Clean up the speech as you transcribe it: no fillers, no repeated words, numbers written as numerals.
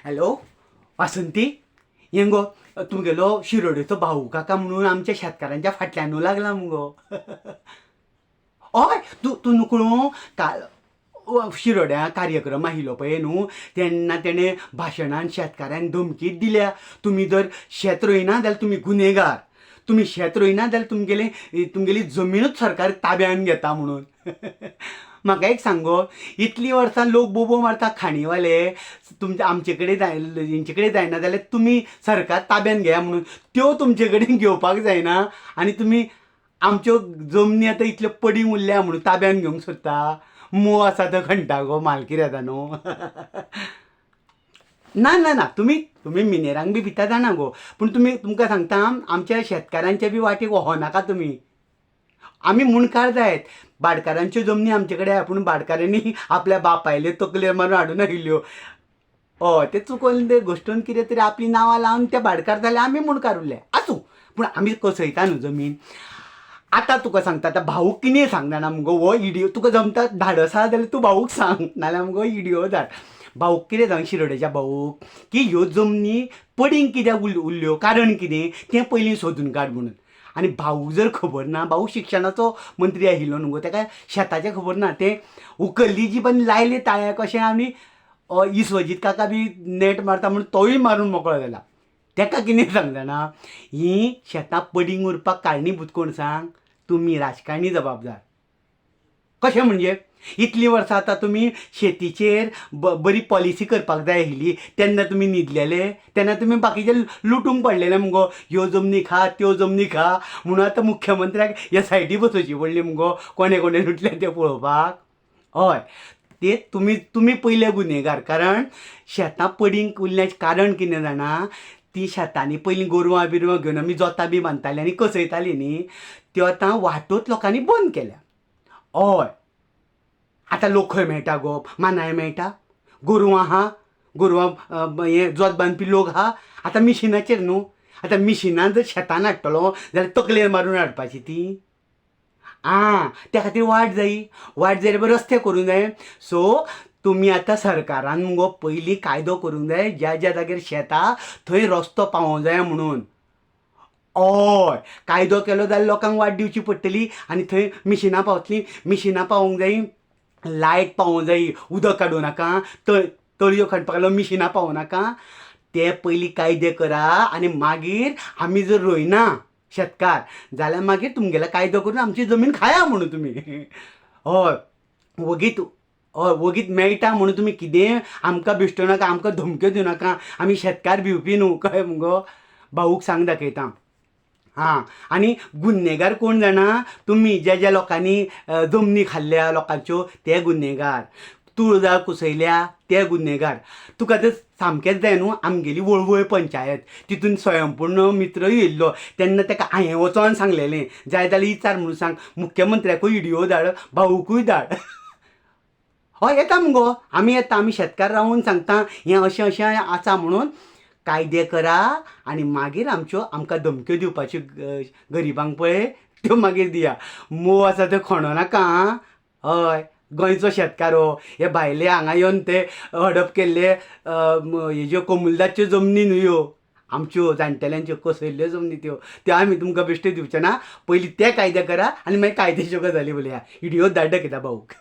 Hello Vasanti, हें गो तुमगेलो शिरोडेचो भाऊ काका म्हणून आमच्या शेतकारांच्या फाटल्यानू लागला मुगो. हय, तूं तूं नुकळो, काल शिरोड्या कार्यक्रम आशिल्लो पळय न्हू, तेन्ना तेणें भाशणान शेतकारांक धमकीच दिल्या, तुमी जर शेत रोयना जाल्यार तुमी गुन्हेगार, तुमी शेत रोयना जाल्यार तुमगेलें तुमगेली जमिनूच सरकार ताब्यान घेता म्हणून. म्हाका एक सांग गो, इतलीं वर्सां लोक बोबो मारता खाणीवाले, तुमचे आमचे कडेन जाय हेंचे कडेन जायना जाल्यार तुमी सरकार ताब्यान घेया म्हणून, त्यो तुमचे कडेन घेवपाक जायना आनी तुमी आमच्यो जमनी आतां इतल्यो पडींग उरल्या म्हणून ताब्यान घेवंक सोदता. मोव आसा तो खणटा गो मालकिऱ्याता न्हू. ना ना ना, तुमी तुमी मिनेरांक बी भिता जाणा गो, पूण तुमी तुमकां सांगता आमच्या शेतकारांच्या बी वाटेक वहो नाका तुमी. आमी मुणकार जायत, भाटकारांच्यो जमनी आमचे कडेन आहा, पूण भाटकारांनी आपल्या बापायले तकलेर मारून हाडून आयिल्ल्यो. हय, ते चुकोन ते घश्टून कितें तरी आपलीं नांवां लावन ते भाटकार जाले, आमी मुणकार उरले. आसूं, पूण आमी कसयता न्हू जमीन. आतां तुका सांगता, आतां भाऊक कितें सांग जाणा मुगो, हो इडियो तुका जमता धाडस आसा जाल्यार तूं भाऊक सांग, नाल्यार मुगो इडियो धाड. भाऊक कितें सांग, शिरोडेच्या भाऊक, की ह्यो जमनी पडींग कित्याक उरल्यो, कारण कितें तें पयलीं सोदून काड म्हणून. आनी भाऊक जर खबर ना, भाऊ शिक्षणाचो मंत्री आशिल्लो न्हू गो, ताका शेताचें खबर ना, तें उखल्ली जी पण लायले ताळ्याक कशें, आनी इसवजीत काका बी नेट मारता म्हूण तोय मारून मोकळो जाला. ताका कितें सांग जाणा, हीं शेतां पडींग उरपाक कारणीभूत कोण सांग, तुमी राजकारणी जबाबदार. कशें म्हणजे इतलीं वर्सां आतां तुमी शेतीचेर बरी पॉलिसी करपाक जाय आशिल्ली, तेन्ना तुमी न्हिदलेले, तेन्ना तुमी बाकीचे लुटूंक पडलेले मुगो, ह्यो जमनी खा त्यो जमनी खा म्हणून आतां मुख्यमंत्र्याक एस I T बसोवची पडली मुगो, कोणें कोणें लुटलें तें पळोवपाक. हय, ते तुमी तुमी पयले गुन्हेगार, कारण शेतां पडींग उरल्याचें कारण कितें जाणा, तीं शेतांनी पयलीं गोरवां बिरवां घेवन आमी जोतां बी बांदतालीं आनी कसयतालीं न्ही, त्यो आतां वाटोच लोकांनी बंद केल्या. हय, आतां लोक खंय मेळटा गो, मानाय मेळटा, गोरवां आहा, गोरवां हें जोत बांदपी लोक आहा, आतां मिशिनाचेर न्हू, आतां मिशिनान जर शेतान हाडटलो जाल्यार तकलेर मारून हाडपाची ती. आं, त्या खातीर वाट जायी, वाट जाय जाल्यार रस्ते करूंक जाय. सो तुमी आतां सरकारान मुगो पयलीं कायदो करूंक जाय, ज्या ज्या जाग्यार शेतां थंय रस्तो पावोंक जाय म्हणून. हय, कायदो केलो जाल्यार लोकांक वाट दिवची पडटली आनी थंय मिशिनां पावतलीं, मिशिनां पावोंक जायी, लायट पावोंक जायी, उदक काडूं नाका, तळयो खणपाक लागून मिशिनां पावों नाका. ते पयलीं कायदे करा आनी मागीर आमी जर रोयना शेतकार जाल्यार मागीर तुमगेलो कायदो करून आमची जमीन खाया म्हणून तुमी. हय, वगीत, हय वगीत मेळटा म्हणून तुमी कितेंय आमकां बेश्टो नाका, आमकां धमक्यो दिवं नाका, आमी शेतकार भिवपी न्हू, कळ्ळें मुगो. भाऊक सांग दाखयता. आं, आनी गुन्हेगार कोण जाणा, तुमी ज्या ज्या लोकांनी जमनी खाल्ल्या लोकांच्यो ते गुन्हेगार, तुळजाळ कुसयल्या ते गुन्हेगार. तुका जर सामकेंच जाय न्हू, आमगेली वळवय पंचायत तितून स्वयंपूर्ण मित्रय येयल्लो, तेन्ना ताका हांवें वचोन सांगलेलें, जाय जाल्यार विचार म्हणून सांग, मुख्यमंत्र्याकूय इडियो धाड, भाऊकूय धाड. हय येता मुगो, आमी येता, आमी शेतकार रावून सांगता हें अशें अशें आसा म्हणून. कायदे करा आनी मागीर आमच्यो आमकां धमक्यो दिवपाच्यो गरिबांक पळय त्यो मागीर दिया. मोव आसा त्यो खणो नाका. हय, गोंयचो शेतकार हो, हे भायले हांगा येवन ते हडप केल्ले हेज्यो कोमुलदाच्यो जमनी न्हू ह्यो, आमच्यो जाणटेल्यांच्यो कसयल्ल्यो जमनी त्यो, त्यो आमी तुमकां बेश्ट्यो दिवचे ना. पयलीं ते कायदे करा आनी मागीर कायद्याच्यो गजाली उलया. इडियो धाड दाखयता भाऊक.